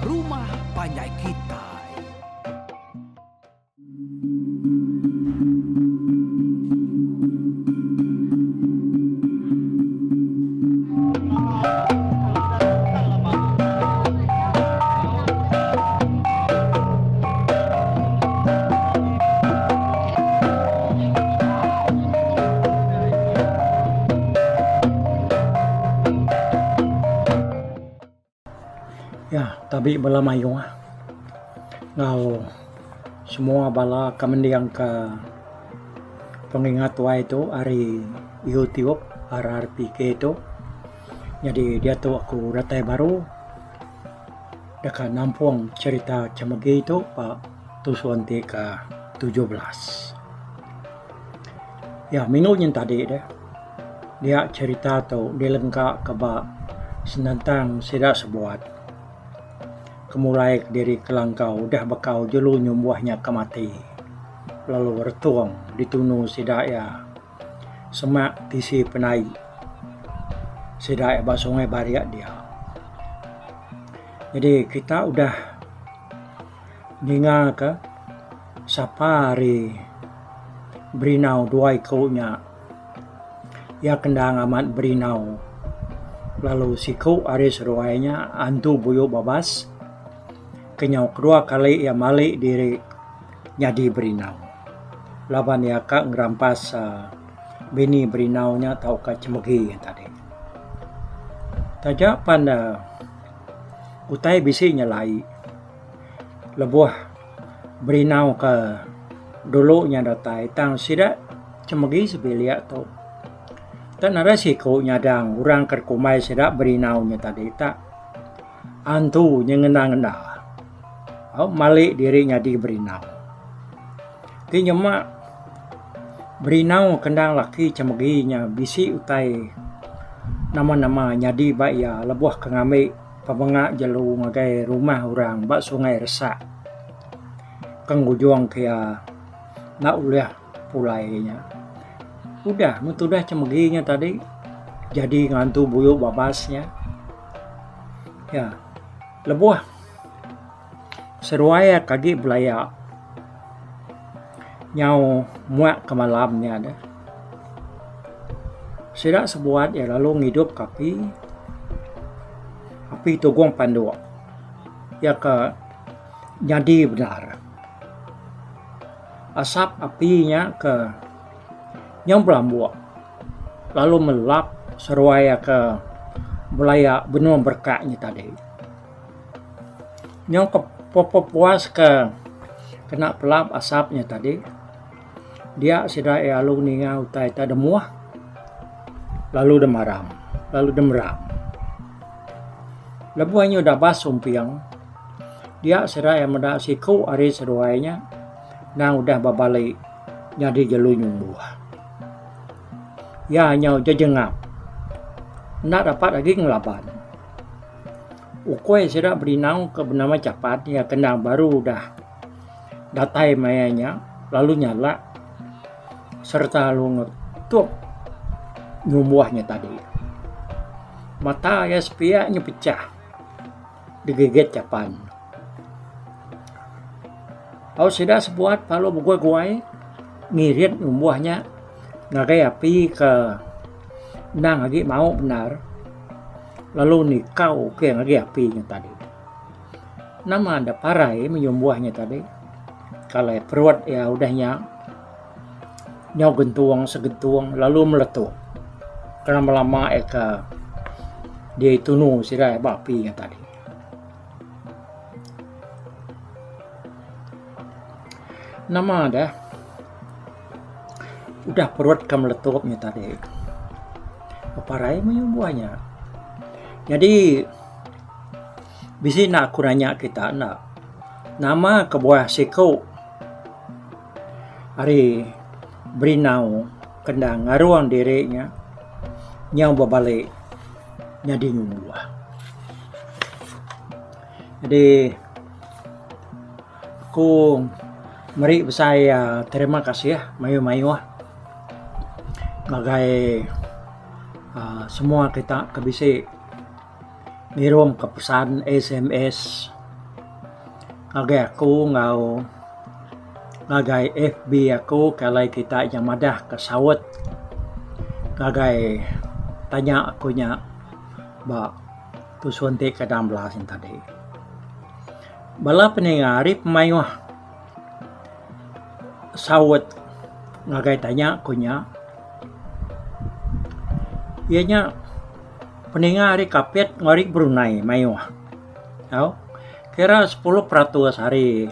Rumah Panjai Kitai. Ya, tabi bala mayuh enggau semua bala ke mending ka pengingat tuai tu ari YouTube RRPK tu. Nyadi diatu aku datai baru deka nampung cherita Chemegi tu ba tusun ti ke 17. Ya minggu nyin tadi deh dia cherita tu dilengka ka ba senentang sida sebuat ke mulai kediri ke langkau udah bekau jelu nyumbuh nya ke mati lalu retung ditunu sida iya. Semak tisi penai sida ba sungai Barik dia. Jadi kita udah ninga ka sapa ari Berinau dua iku nya iya kendang amat Berinau lalu siku ari seduai nya Antu Buyu Babas ke nyau kedua kali iya mali diri. Nyadi Berinau. Laban iya ka ngerampas bini Berinau nya tauka Chemegi nya tadi. Taja pan utai bisi nyelai lebuh Berinau ke dulu nya datai tang sida Chemegi sebilik tu tak nadai siku nyadang orang ke dikumbai sida Berinau nya tadi tak antu nyengenda-ngenda. Au malik diri nyadi berinau. Ti nyema berinau kendang laki chemegi nya bisi utai nama-nama nyadi ba iya lebuh ke ngambi pemenga jelu ngagai rumah orang ba Sungai Resak ke ngujung ke iya enda ulih pulai nya. Udah meh tudah chemegi nya tadi jadi ngantu buyu babas nya. Iya lebuh seduai ke agi belaya nyau muak ke malam nya deh. Sida sebuat iya lalu ngidup ke api, api tugong panduk iya ke nyadi bendar. Asap api nya ke nyau belambuk lalu melap seduai iya ke belaya benung berekak nya tadi. Nyau ke puas ke kena pelap asap nya tadi dia sida iya lalu ninga utai te demuh lalu demaram lalu demeram. Lebuh inya dabas sumping dia sida iya meda siku ari seduai nya endang udah bebali nyadi jelu nyumbuh. Iya nyau jejengap enda dapat agi ngelaban. Ukui sida berinau ke benama Chapat iya ke endang baru udah datai maya nya lalu nyalak sereta lalu ngetup nyumbuh nya tadi. Mata iya sepiak nya pecah digigit Chapan. Au sida sebuat lalu beguai-guai ngirit nyumbuh nya ngagai api ke endang agi mau bendar lalu nikau ke ngagai api nya tadi. Nama da parai menyumbuh nya tadi kalai perut iya udah nya nyau gentung segentung lalu meletup kelama-lama iya ke ditunu sida ba api nya tadi. Nama deh udah perut ke meletup nya tadi peparai meh buah nya. Nyadi bisi enda aku nanya kita enda nama kebuah siku ari Berinau kenda ngarung diri nya nyau bebali nyadi nyumbuh. Jadi aku meri besai terima kasih mayuh-mayuh ngagai aaa semua kita ke bisi ngirum ke pesan sms. Ngagai aku enggau ngagai FB aku ke alai kita nya madah ke saut ngagai tanya aku nya ba tusun ti ke 16 nya tadi. Bala peninga ari pemayuh saut ngagai tanya ku nya iya nya peninga ari Kapit enggau ari Brunei mayuh. Au kira 10% ari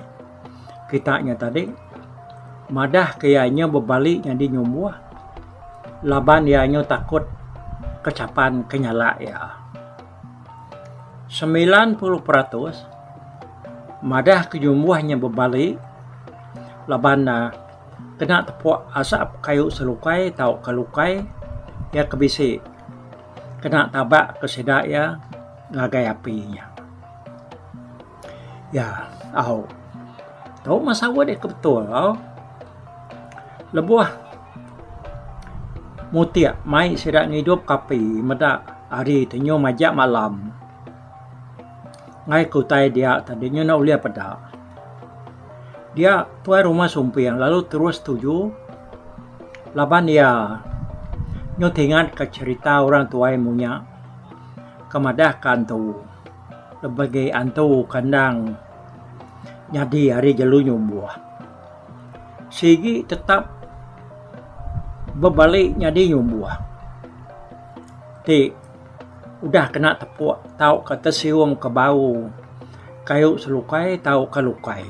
kita nya tadi madah ke iya nya bebali nyadi nyumbuh laban iya nyu takut kecapan ke nyala iya. 90% madah ke nyumbuh nya bebali laban ne kena tepuk asap kayu selukai tauka lukai iya ke bisi kena tabak ke sida iya ngagai api nya. Ya au tu mah saut ke betul au lebuh mutik mai sida ngidup ke api meda hari ti nyu majak malam ngai ke utai dia tadi nyu enda ulih peda. Dia tuai rumah sumping lalu terus setuju laban iya nyu tingat ka cherita orang tuai munya ke madah ka antu lebih agi antu ke endang nyadi ari jelu nyumbuh. Sigi tetap bebali nyadi nyumbuh ti udah kena tepuk tauka tesiung ke bau kayu selukai tauka lukai.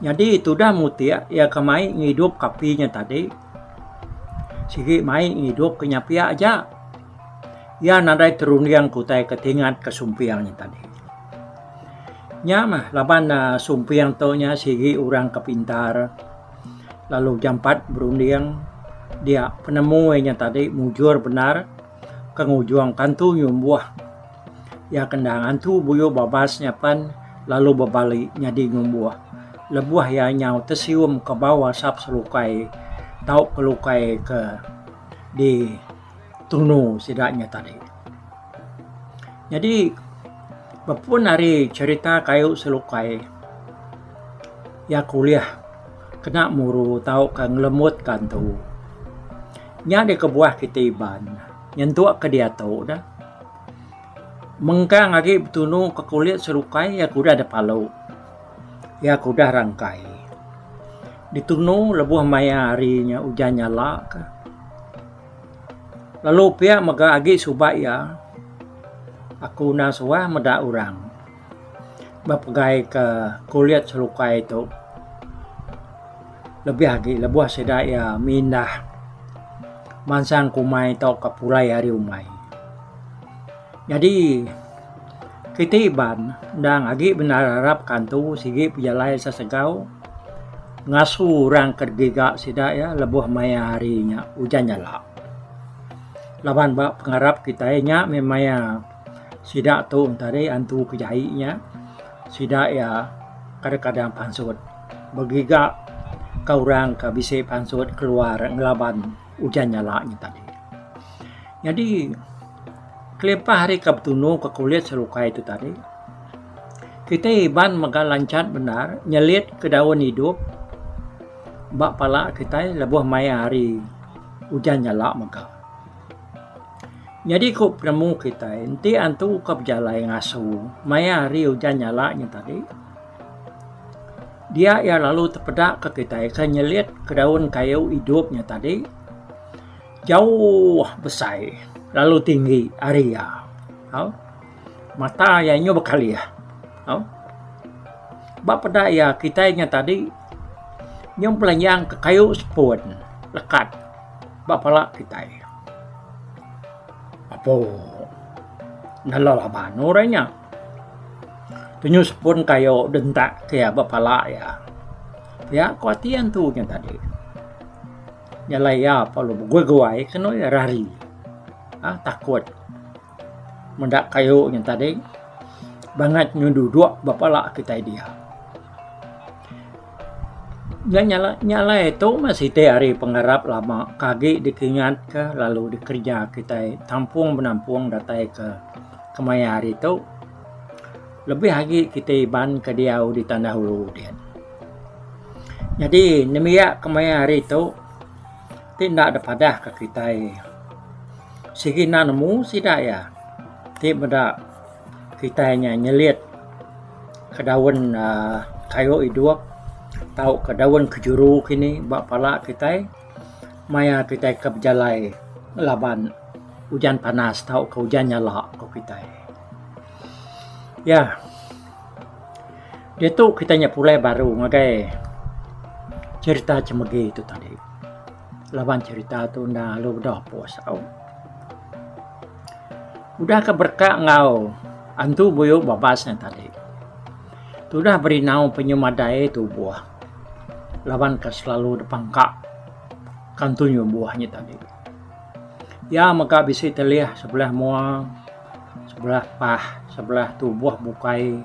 Nyadi tudah mutik iya ke mai ngidup ke api nya tadi sigi mai ngidup ke nya pia aja. Iya nadai terunding ke utai ke tingat ke sumping nya tadi. Nya mah laban ne sumping tu nya sigi orang ke pintar lalu jampat berunding dia penemu iya nya tadi mujur bendar ke ngujung ke antu nyumbuh. Iya ke endang antu buyu babas nya pen lalu bebali nyadi nyumbuh lebuh iya nyau tesium ke bau asap selukai tau ke lukai ke di tunu sida nya tadi. Nyadi bepun ari cherita kayu selukai iya ke ulih kena muru tauka ngelembutka antu. Nya deh kebuah kitai Iban nyentuk ke diatu dah mengkang agi betunu ke kulit selukai iya ke udah deh palu iya ke udah rangkai. Ditunu lebuh maya hari nya ujan nyala ka. Lalu pia mega agi suba iya aku enda suah meda orang bepegai ke kulit selukai tu lebih agi lebuh sida iya mindah mansang ke umai tauka pulai ari umai. Nyadi kiti Iban endang agi bendar arap ke antu sigi pejalai sesegau ngasu orang ke giga sida iya lebuh maya hari nya ujan nyala. Laban ba pengarap kitai nya meh maya sida tu tadi antu ke jai nya sida iya kadang-kadang pansut begiga ka orang ke bisi pansut keluar ngelaban ujan nyala nya tadi. Nyadi kelimpah ari ke betunu ke kulit selukai tu tadi kitai Iban mega lanchat bendar nyelit ke daun idup ba pala kitai lebuh maya hari ujan nyala mega. Nyadi ku penemu kitai enti antu ka bejalai ngasu maya hari ujan nyala nya tadi dia iya lalu tepeda ka kitai ke nyelit ke daun kayu idup nya tadi jauh besai lalu tinggi ari iya. Au mata iya nyu bekalih. Au ba peda iya kitai nya tadi nyu belanjang ke kayu sepun lekat. Ba pala kitai. Apo nela laban orang nya. Tunyu sepun kayu dentak ke iya ba pala iya. Pia ku ati antu nya tadi. Nya alai iya perlu beguai-guai kenu iya rari uhh takut. Meda kayu nya tadi bangat nyu duduk ba pala kitai dia. Nya nya alai tu mah siti ari pengarap lama ke agi dikingatka lalu dikereja kitai tampung menampung datai ke kemaya hari tu. Lebih agi kitai Iban ke diau di tanah ulu din. Nyadi nembiak kemaya hari tu ti enda dipadah ka kitai sigi enda nemu sida iya ti meda kitai nya nyelit ke daun uhh kayu idup tauka daun kejuru kini ba pala kitai maya kitai ke bejalai laban ujan panas tauka ujan nyala ku kitai. Ya. Diatu kitai nya pulai baru ngagai cherita chemegi tu tadi. Laban cherita tu enda lalu bedau apus au. Udah ke bereka enggau antu buyu babas nya tadi. Tudah berinau penyemadai tubuh laban ke selalu dipangka ke antu nyumbuh nya tadi. Iya mega bisi telih sebelah mua, sebelah pah, sebelah tubuh bukai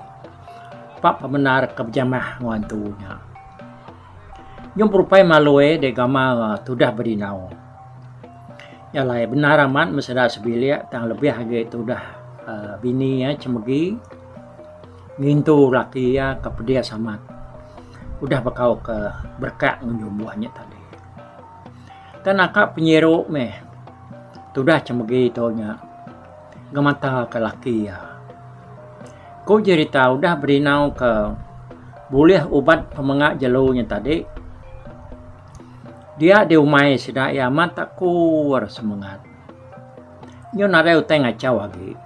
pak pemendar ke bejamah enggau antu nya. Nyau berupai malui deh gamal tudah bedinau. Nya alai bendar amat meseda sebilik tang lebih agi tudah uhh bini iya chemegi ngintu laki iya ke pedis amat udah bekau ke berekak enggau nyumbuh nya tadi. Tang naka penyiru meh tudah chemegi tu nya ngemata ke laki iya. Ku jerita udah berinau ke bulih ubat pemenga jelu nya tadi dia di umai sida iya amat akur semengat. Nyau nadai utai ngachau agi.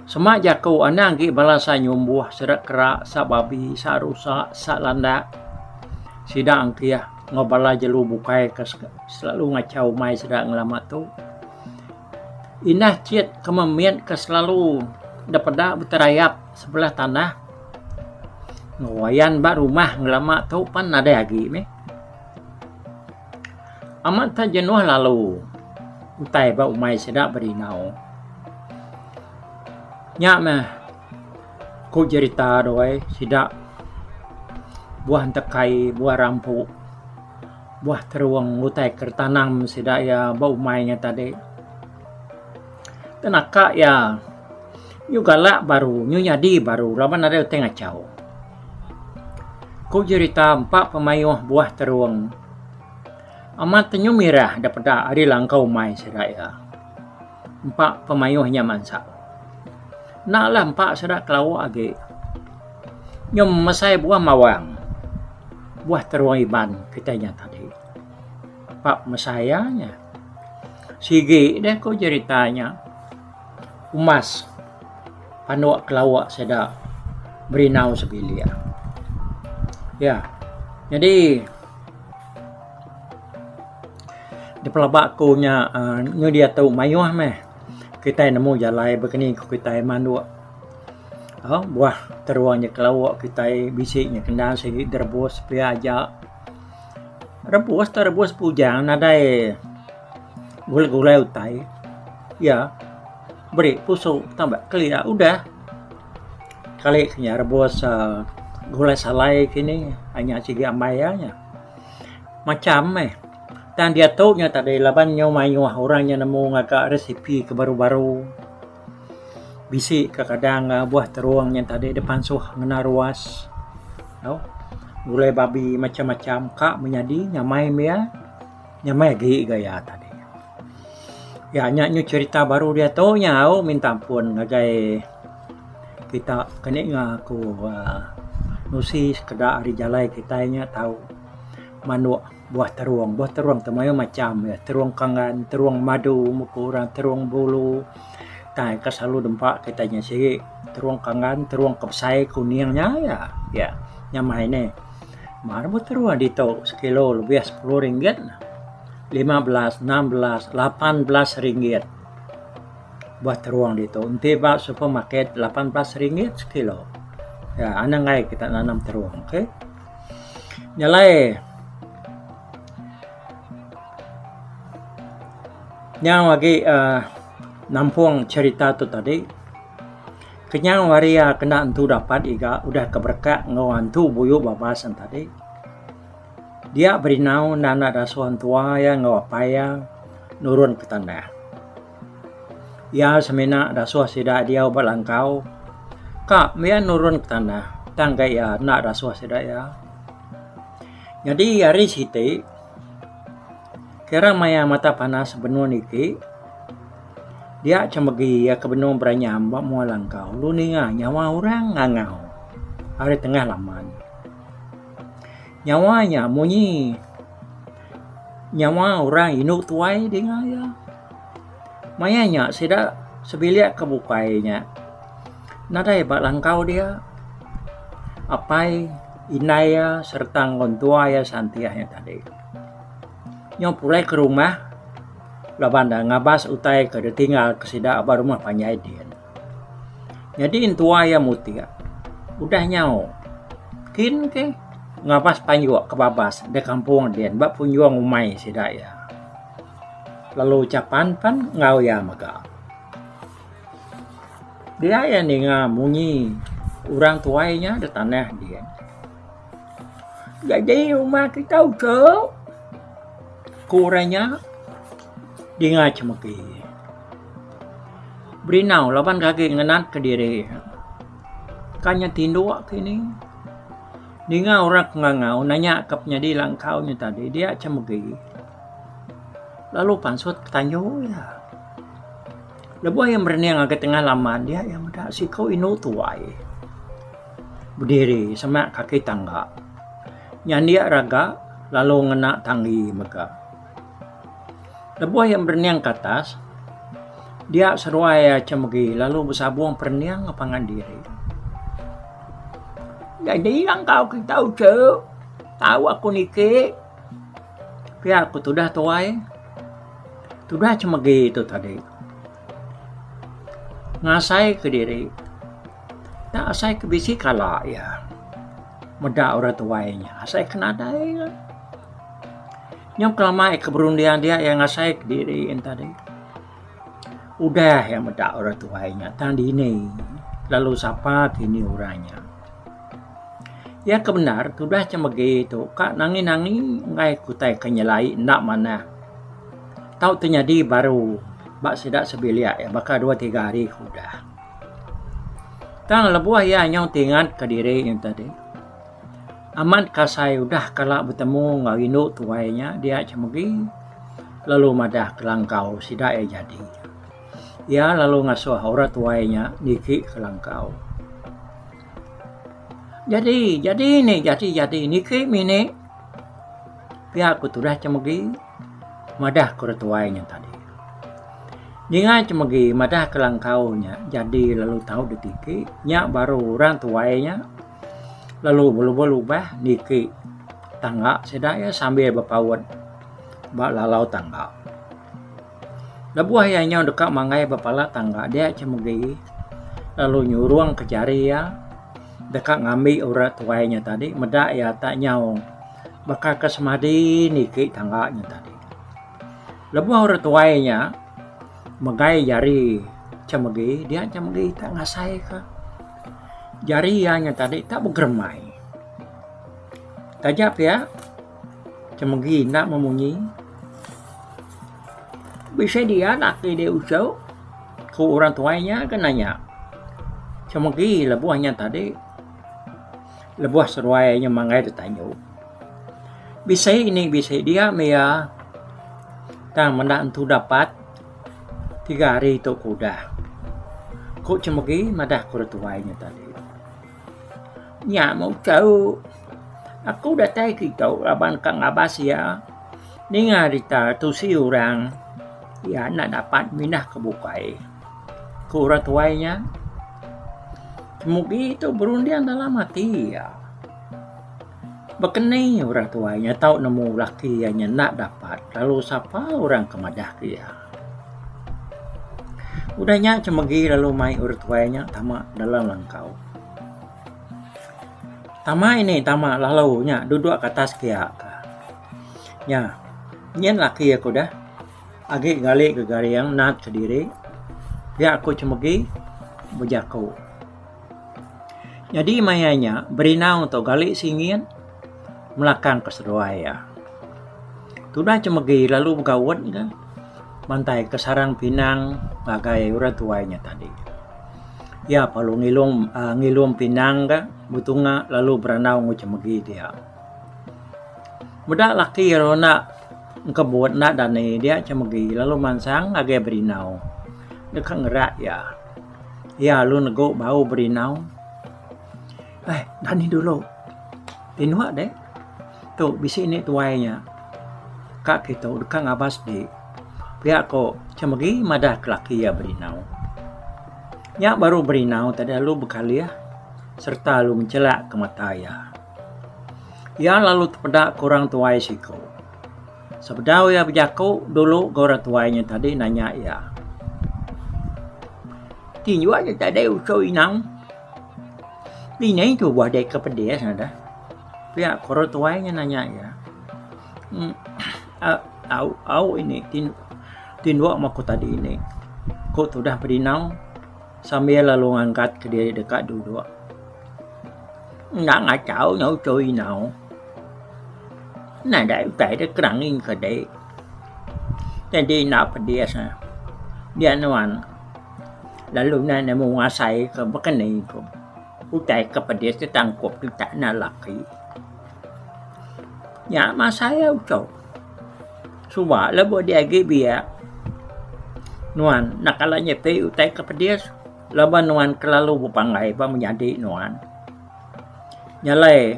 Sema jaku anang agi bala sa nyumbuh sida kera, sa babi, sa rusa, sa landak sida angkih enggau bala jelu bukai ke selalu ngachau umai sida ngelama tu. Indah chit ke memit ke selalu da peda beterayap sebelah tanah enggau ayan ba rumah ngelama tu pan nadai agi mih. Amat tak jenuh lalu utai ba umai sida berinau. Nya meh ku jerita doi sida buah entekai, buah rampu, buah terung utai ke tanam sida iya ba umai nya tadi. Tenaka iya nyu galak baru nyu nyadi baru laban nadai utai ngachau. Ku jerita empa pemayuh buah terung amat te nyu mirah da peda ari langkau umai sida iya. Empa pemayuh nya mansa. Enda lah empa sida kelawa agi. Nyu mesai buah mawang buah terung Iban kitai nya tadi. Empa mesai iya nya. Sigi deh ku jerita nya. Umas panduk kelawa sida berinau sebilik. Ya. Nyadi dipelaba ku nya uhh nyu diatu mayuh meh kitai nemu jalai bekeni ku kitai manduk uhh buah terung nya kelawa kitai bisi nya kenda sigi direbus pia aja. Rebus tau rebus bujang nadai gulai gulai utai iya beri pusu tambah kelia udah kali ke nya rebus uhh gulai salai kini inya sigi ambai iya nya. Macam meh tang diatu nya tadi laban nyau mayuh orang nya nemu ngaga resipi ke baru baru. Bisi kadang buah terung nya tadi dep pansuh ngena ruas tau gulai babi macam macam ka menyadi nyamai meh iya nyamai agi ga iya tadi. Iya nya nyu cerita baru diatu nya au minta ampun ngagai kita ke ninga ku uhh nusi sekeda ari jalai kitai nya tau manuk. Buah terung. Buah terung tu mayuh macam iya. Terung kangan, terung madu muka orang, terung bulu. Tai ka selalu dempa kitai nya sigi terung kangan, terung ke besai kuning nya iya. Iya nyamai neh. Mar buah terung ditu sekilo lebih sepuluh ringgit, 15, 16, 18 ringgit buah terung ditu. Enti ba supermarket 18 ringgit sekilo. Ya anang enggai kita nanam terung okay. Nya alai nyau agi uhh nampung cherita tu tadi kenyau hari iya kena entu dapat iga udah ke berekak enggau antu buyu babas ne tadi dia berinau enda enda dasuh entua iya enggau apai iya nurun ke tanah. Iya semina dasuh sida diau ba langkau. Ka mih iya nurun ke tanah tang ga iya enda rasuh sida iya. Nyadi hari siti kira maya mata panas benung niki dia chemegi iya ke benung beranyam ba mua langkau lalu ninga nyawa orang ngangau ari tengah laman. Nyawa nya munyi nyawa orang indu tuai dinga iya. Maya nya sida sebilik ke bukai nya nadai ba langkau dia. Apai, indai iya sereta enggau entua iya santih nya tadi. Nyau pulai ke rumah laban ne ngabas utai ke ditinggal ke sida ba rumah panjai din. Nyadi entua iya mutik udah nyau kin ke ngabas panjuk ke babas da kampung din ba punjung umai sida iya. Lalu chapan pan enggau iya mega. Dia iya ninga munyi orang tuai nya da tanah din. Jadi rumah kita uchu ku orang nya dinga chemegi. Berinau laban agi ngenat kediri kan nya tinduk kini. Ninga orang ke ngangau nanya ka penyadi langkau nya tadi dia chemegi. Lalu pansut ke tanju iya. Lebuh iya merening ngagai tengah laman dia iya meda siku indu tuai bediri semak kaki tangga. Nyandik raga lalu ngena tanggi mega. Lebuh iya merening ke atas dia seduai iya chemegi lalu besabung perening enggau pangan diri. Jadi langkau kita uchu tau aku niki. Pia ku tudah tuai. Tudah chemegi tu tadi. Ngasai kediri tak asai ke bisi kala iya meda orang tuai nya asai ke nadai iya. Nyau kelama iya ke berunding dia iya ngasai kediri en tadi. Udah iya meda orang tuai nya tang dini lalu sapa kini orang nya. Iya ke bendar tudah chemegi tu ka nangi-nangi enggai ke utai ke nyelai enda manah. Tau ti nyadi baru ba sida sebilik iya baka dua tiga hari ke udah. Tang lebuh iya nyau tingat ke diri nya tadi amat kasai udah kala betemu enggau indu tuai nya dia chemegi lalu madah ke langkau sida iya jadi. Iya lalu ngasuh orang tuai nya niki ke langkau. Jadi, jadi ni, jadi jadi niki mini pia ku tudah chemegi madah ke orang tuai nya tadi. Ninga chemegi madah ke langkau nya jadi lalu tau ditiki nya baru orang tuai nya lalu belubah-lubah niki tangga sida iya sambil bepaut ba lalau tangga. Lebuh iya nyau deka manggai ba pala tangga dia chemegi lalu nyurung ke jari iya deka ngambi orang tuai nya tadi meda iya tak nyau baka ke semadi niki tangga nya tadi. Lebuh orang tuai nya megai jari chemegi dia chemegi tak ngasai ka jari iya nya tadi tak begeremai. Taja pia chemegi enda memunyi. Bisi dia laki dia uchu ku orang tuai nya ke nanya. Chemegi lebuh nya tadi lebuh seduai nya manggai da tanju. Bisi ni bisi dia meh iya tang menda entu dapat tiga hari tu ke udah. Ku chemegi madah ku orang tuai nya tadi. Nya meh uchu. Aku datai kitu laban ka ngabas iya ninga rita tusi orang iya enda dapat mindah ke bukai. Ku orang tuai nya mugi tu berunding dalam ati iya. Bekeni orang tuai nya tau nemu laki iya nya enda dapat lalu sapa orang ke madah ke iya. Udah nya chemegi lalu mai orang tuai nya tama dalam langkau. Tama ini tama lalu nya duduk ke atas kia ka. Nya nyin laki aku deh agi gali ke garing nat kediri pia ku chemegi bejaku. Nyadi maya nya berinau tu gali singit melakang ke seduai iya. Tudah chemegi lalu begaut ka mantai ke sarang pinang ngagai orang tuai nya tadi. Iya perlu ngilum uhh ngilum pinang ka betunga lalu berandau enggau chemegi dia. Meda laki iya enda engkebut enda dani dia chemegi lalu mansang ngagai berinau deka ngerak iya. Iya lalu negu bau berinau. Eh dani dulu tinduk deh tu bisi indi tuai nya ka kitu deka ngabas di pia ko chemegi madah ke laki iya berinau. Nya baru berinau tadi lalu bekalih sereta lalu menchelak ke mata iya. Iya lalu tepeda ke orang tuai siku. Sebedau iya bejaku dulu ga orang tuai nya tadi nanya iya. Ti nyuak nya tadi uchu inang. Dini tubuh dek ke pedis ne deh. Pia ku orang tuai nya nanya iya. Em au au ini tinduk meh ku tadi ini. Ku tudah Berinau sambil lalu ngangkat kediri deka duduk. Enda ngachau nya uchu inau. Nadai utai da kerangin ke dek. Jadi enda pedis ne. Dia nuan. Lalu ne nemu ngasai ke bekeni ku utai ke pedis ditangkup kita enda laki. Nya masai uchu. Suba lebuh dia agi biak nuan enda kala nyepi utai ke pedis laban nuan kelalu bepanggai ba menyadi nuan. Nya alai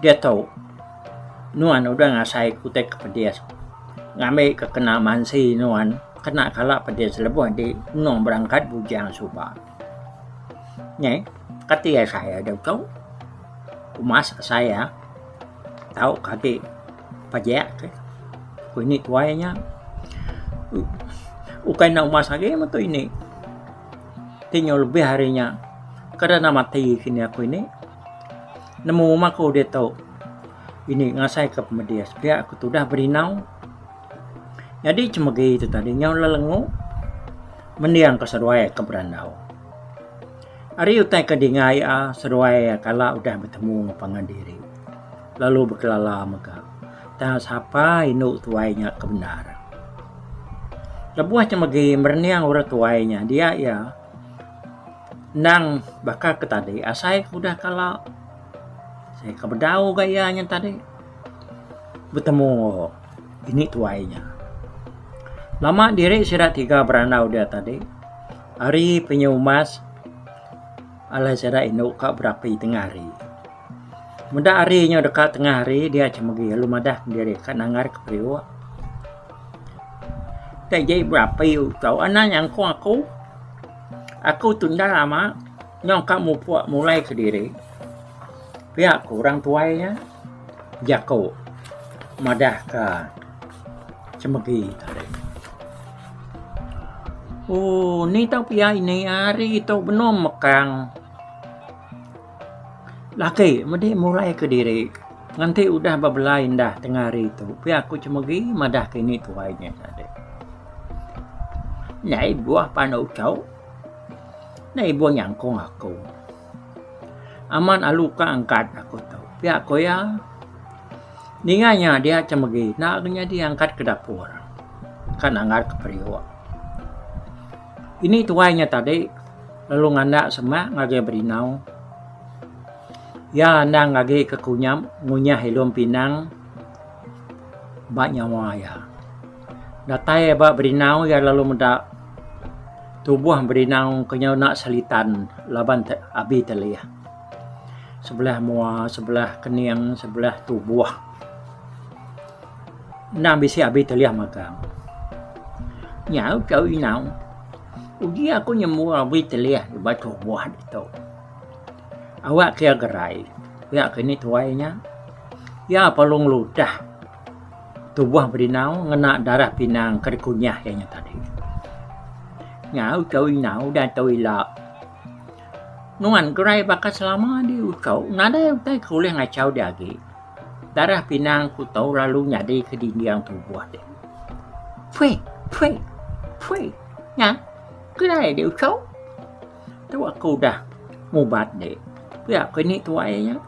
diatu nuan udah ngasai ke utai ke pedis ngambi ke kena mansi nuan kena kala pedis lebuh di nulung berangkat bujang suba. Nyeh kati asai deh tu umas asai iya tau ke agi pajak ke ku ini tuai nya. Ukai enda umas agi meh tu ini. Ti nyau lebih ari nya kada enda mati kini aku ini. Nemu mah aku diatu ini ngasai ka pemedis pia ku tudah berinau. Nyadi chemegi tu tadi nyau lelengu mending ka seduai ka berandau. Ari utai ke dinga iya seduai kala udah betemu enggau pangan diri lalu bekelala mega tang sapa indu tuai nya ke bendar. Lebuh chemegi merening orang tuai nya dia iya endang baka ke tadi asai ke udah kala asai ke bedau ga iya nya tadi betemu ini tuai nya. Lama diri sida tiga berandau dia tadi ari penyumas alai sida indu ka berapi tengah hari. Meda hari nya deka tengah hari dia chemegi lalu madah diri ka nanggar ke periuk. Tai jai berapi tau anang nyangkung aku. Aku tu enda lama nyau ka mupuk mulai kediri. Pia ku orang tuai nya jaku madah ka chemegi tadi. Ooh ni tau pia ini hari tu benung mekang. Laki medi mulai kediri nganti udah bebelai indah tengah hari tu pia ku chemegi madah ke ini tuai nya tadi. Ndai buah panu tau ndai ibuh nyangkung aku. Amat alu ka angkat aku tu pia ku iya. Ninga nya dia chemegi enda ke nyadi angkat ke dapur ka nanggar ke periuk. Ini tuai nya tadi lalu nganda semak ngagai Berinau. Iya endang agi ke kunyap ngunyah ilum pinang ba nyawa iya. Datai ba Berinau iya lalu meda tubuh Berinau ke nyau enda selitan laban abi telih. Sebelah mua, sebelah kening, sebelah tubuh. Endang bisi abi telih magang. Nyau tau inau. Uji aku nyembu abi telih ba tubuh ditu. Awak ke iya gerai. Pia ke ini tuai nya. Iya perlu ngeludah tubuh berinau ngena darah pinang ke dikunyah iya nya tadi. Nyau tau inau udah tau ila. Nuan gerai baka selama di uchu nadai utai ke ulih ngachau dia agi. Darah pinang ku tau lalu nyadi ke dinding tubuh deh. Pui pui pui nya gerai deh uchu. Tu aku udah ngubat deh. Pia ku ini tuai nya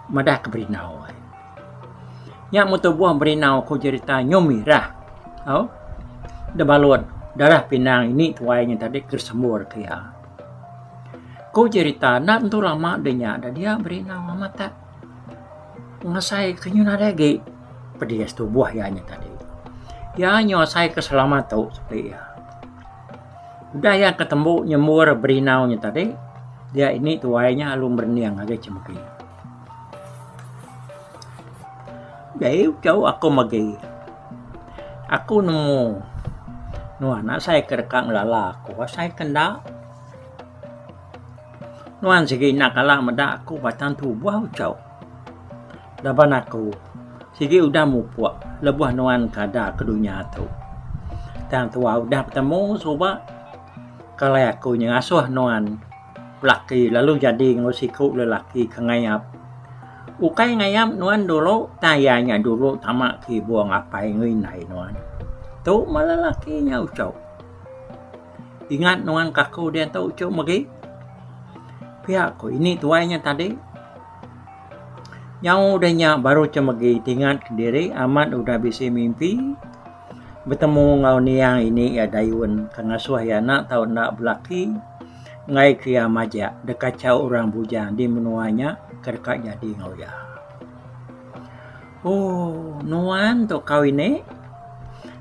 madah ke Berinau ai. Nya meh tubuh Berinau ku jerita nyu mirah au da balut darah pinang ini tuai nya tadi ke sembur ke iya. Ku jerita enda tentu lama deh nya da dia Berinau amat tak ngasai ke nyu nadai agi pedis tubuh iya nya tadi. Iya nyu asai ke selama tu sepi iya. Udah iya ke tembu nyembur Berinau nya tadi dia ini tuai nya lalu merening ngagai Chemegi. Dei tau aku megi. Aku nemu nuan asai ke deka ngelala aku asai ke enda. Nuan sigi enda kala meda aku batang tubuh uchu. Laban aku sigi udah mupuk lebuh nuan ke ada ke dunya tu. Tang tuai udah betemu suba kalai aku nyengasuh nuan. Belaki lalu jadi enggau siku lelaki ke ngayap. Ukai ngayap nuan dulu tang iya nya dulu tama ke ibung apai enggau indai nuan. Tu meh lelaki nya uchu. Ingat nuan ke aku diatu uchu megi. Pia ku ini tuai nya tadi. Nyau udah nya baru Chemegi tingat kediri amat udah bisi mimpi betemu enggau niang ini iya Dayun ke ngasuh iya enda tau enda belaki. Enggai ke iya majak deka chau orang bujang di menua nya ke deka jadi enggau iya. Ooh nuan tu kau ini.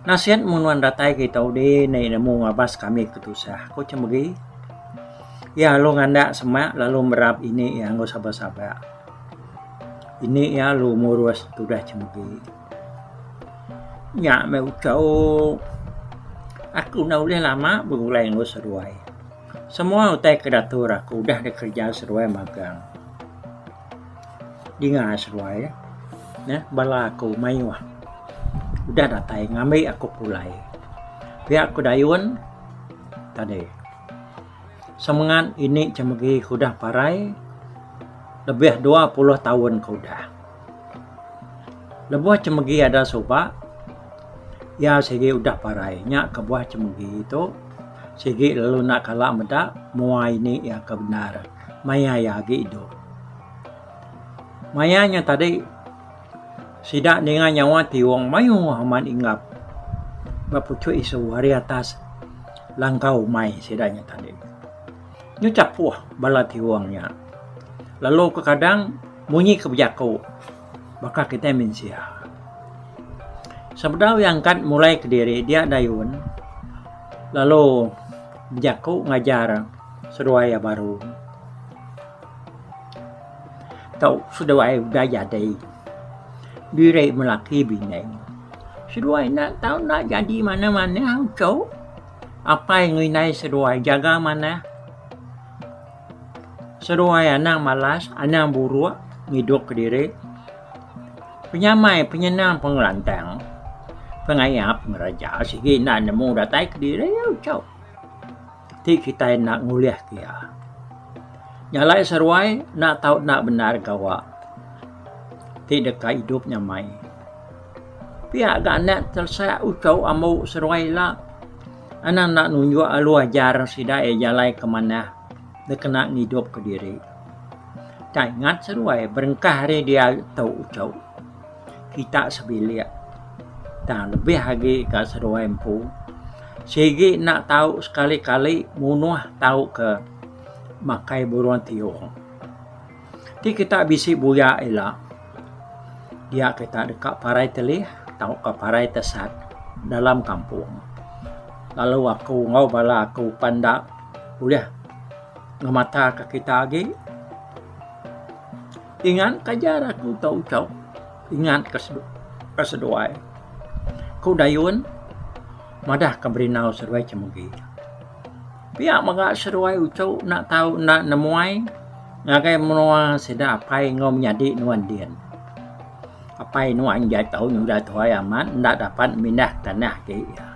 Nasit mung nuan datai ke ita udi enda nemu ngabas kami ke tusah, ku Chemegi. Iya lalu ngandak semak lalu merap ini iya enggau sabak-sabak. Ini iya lalu murus tudah Chemegi. Nya meh uchu. Aku enda ulih lama begulai enggau seduai. Semua utai ke diatur aku udah dikereja seduai magang. Dinga seduai neh bala aku mayuh udah datai ngambi aku pulai. Pia ku Dayun tadi. Semengat ini chemegi ke udah parai lebih 20 taun ke udah. Lebuh Chemegi ada suba, iya sigi udah parai. Nya kebuah Chemegi tu sigi lalu enda kala meda mua ini iya ke bendar maya iya agi idup. Maya nya tadi sida ninga nyawa tiong mayuh amat inggap ba puchuk isu ari atas langkau umai sida nya tadi. Nyu chapuh bala tiong nya lalu kekadang munyi ke bejaku baka kitai mensia. Sebedau iya angkat mulai kediri dia Dayun lalu bejaku ngajar seduai iya baru. Tau seduai udah jadi diri melaki bini. Seduai enda tau enda jadi manah-manah uchu apai enggau indai seduai jaga manah. Seduai anang malas, anang buruk ngidup kediri. Penyamai, penyenang, pengelantang, pengayap ngereja sigi enda nemu datai kediri uchu. Ti kitai enda ngulih ke iya. Nya alai seduai enda tau enda bendar gawa ti deka idup nyamai. Pia ga anak telesak uchu ambu seduai ila. Anang enda nunjuk alu ajar sida iya jalai ke manah dikena ngidupka diri. Tak ingat seduai berengkah ari dia tu uchu kita sebilik tang lebih agi ka seduai empu sigi enda tau sekali-kali munuh tauka makai burung tiong. Ti kita bisi buya ila dia kita deka parai telih tauka parai tesat dalam kampung. Lalu aku enggau bala aku pan enda ulih ngemata ka kita agi. Ingat ka ajar aku tau uchu ingat ka seduai. Ku Dayun madah ka Berinau seduai Chemegi. Pia mega seduai uchu enda tau enda nemuai ngagai menua sida apai enggau menyadi nuan din. Apai nuan enggai tau nyudah tuai amat enda dapat mindah tanah agi iya.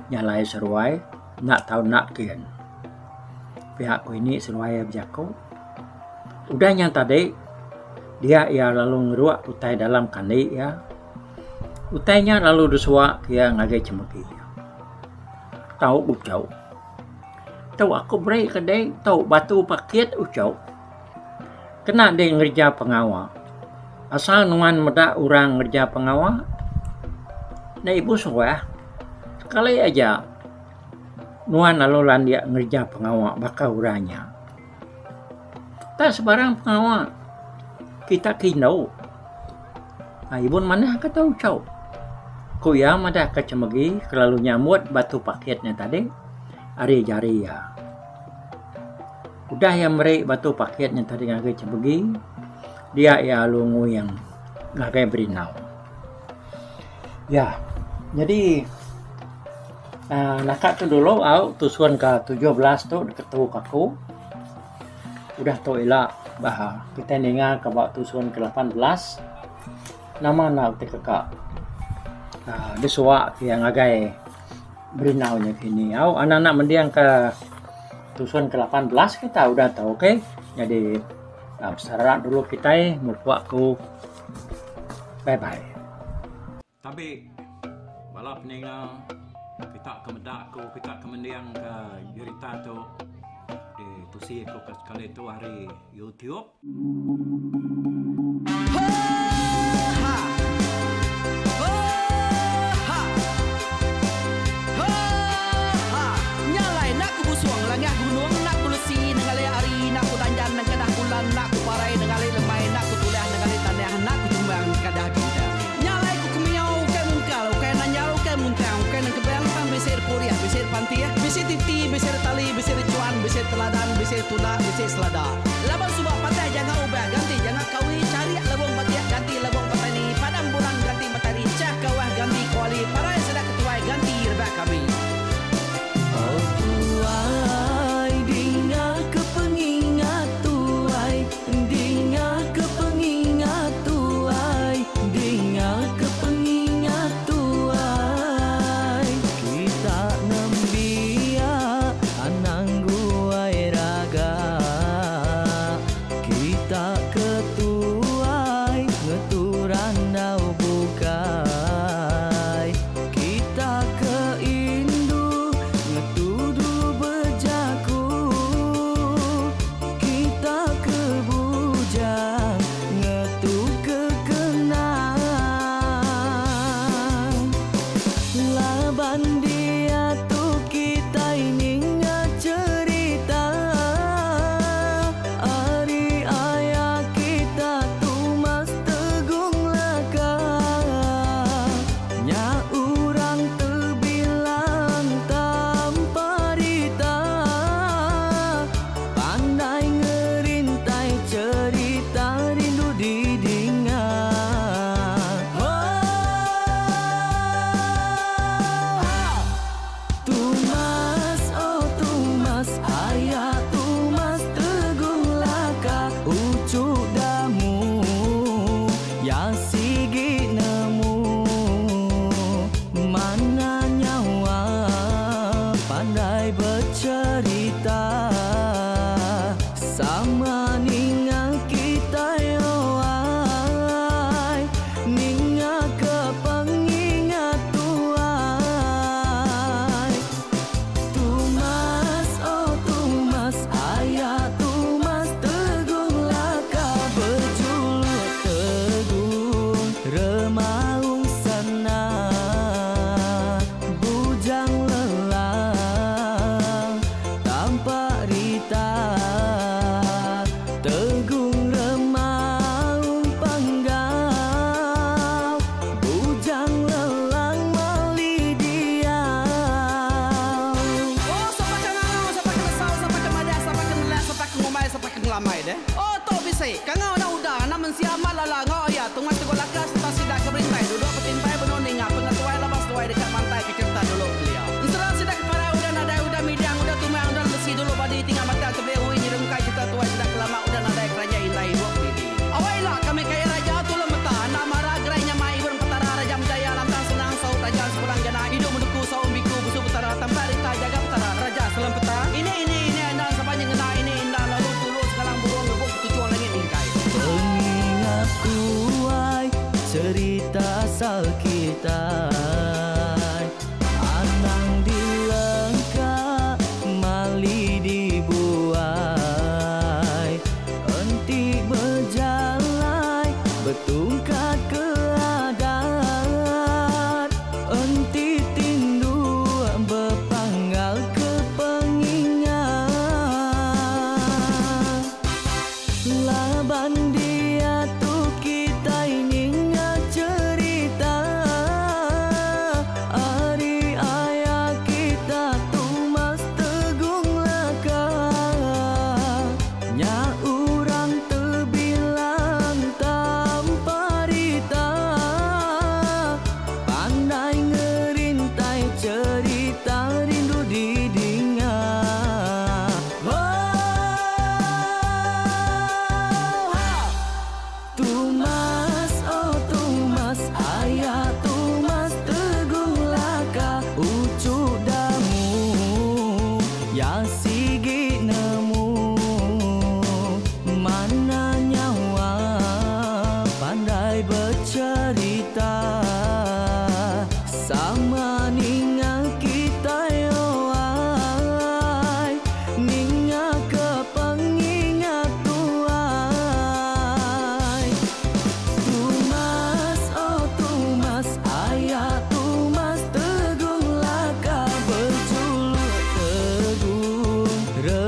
Nya alai seduai enda tau enda kin. Pia ku ini seduai iya bejaku. Udah nya tadi dia iya lalu ngeruk utai dalam kandi iya. Utai nya lalu disua ke iya ngagai chemegi. Tau uchu. Tu aku beri ke dek tu batu pakit uchu. Kena dek ngereja pengawa. Asal nuan meda orang ngereja pengawa enda ibuh suah sekali aja nuan lalu landik ngereja pengawa baka orang nya. Tak sebarang pengawa kita ke indu. Ibun manah ke tau uchu. Ku iya madah ke Chemegi ke lalu nyambut batu pakit nya tadi ari jari iya. Udah iya meri batu pakit nya tadi ngagai Chemegi dia iya lalu nguing ngagai Berinau. Ya nyadi uhh naka tu dulu au tusun ka 17 tu diketu ka aku. Udah tu ila bah kitai ninga ka ba tusun ke 18 nama enda ti keka uhh disuwa ke iya ngagai Berinau nya kini. Au anak anak mending ka tusun ke 18 kita udah tu okay. Nyadi besara dulu kitai mupuk aku. Bye bye. Tabi bala peninga kita ke meda aku kita ke mending ka jerita tu ditusi aku ke sekali tu ari YouTube.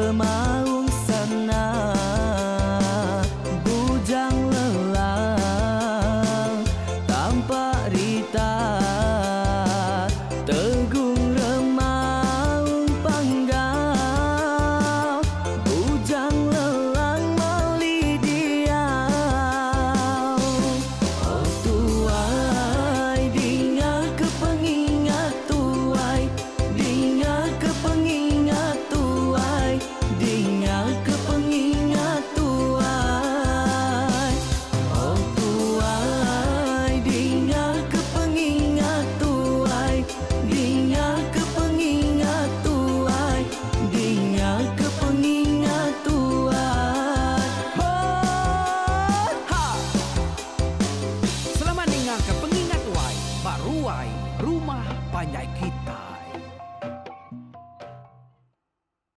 Lemai.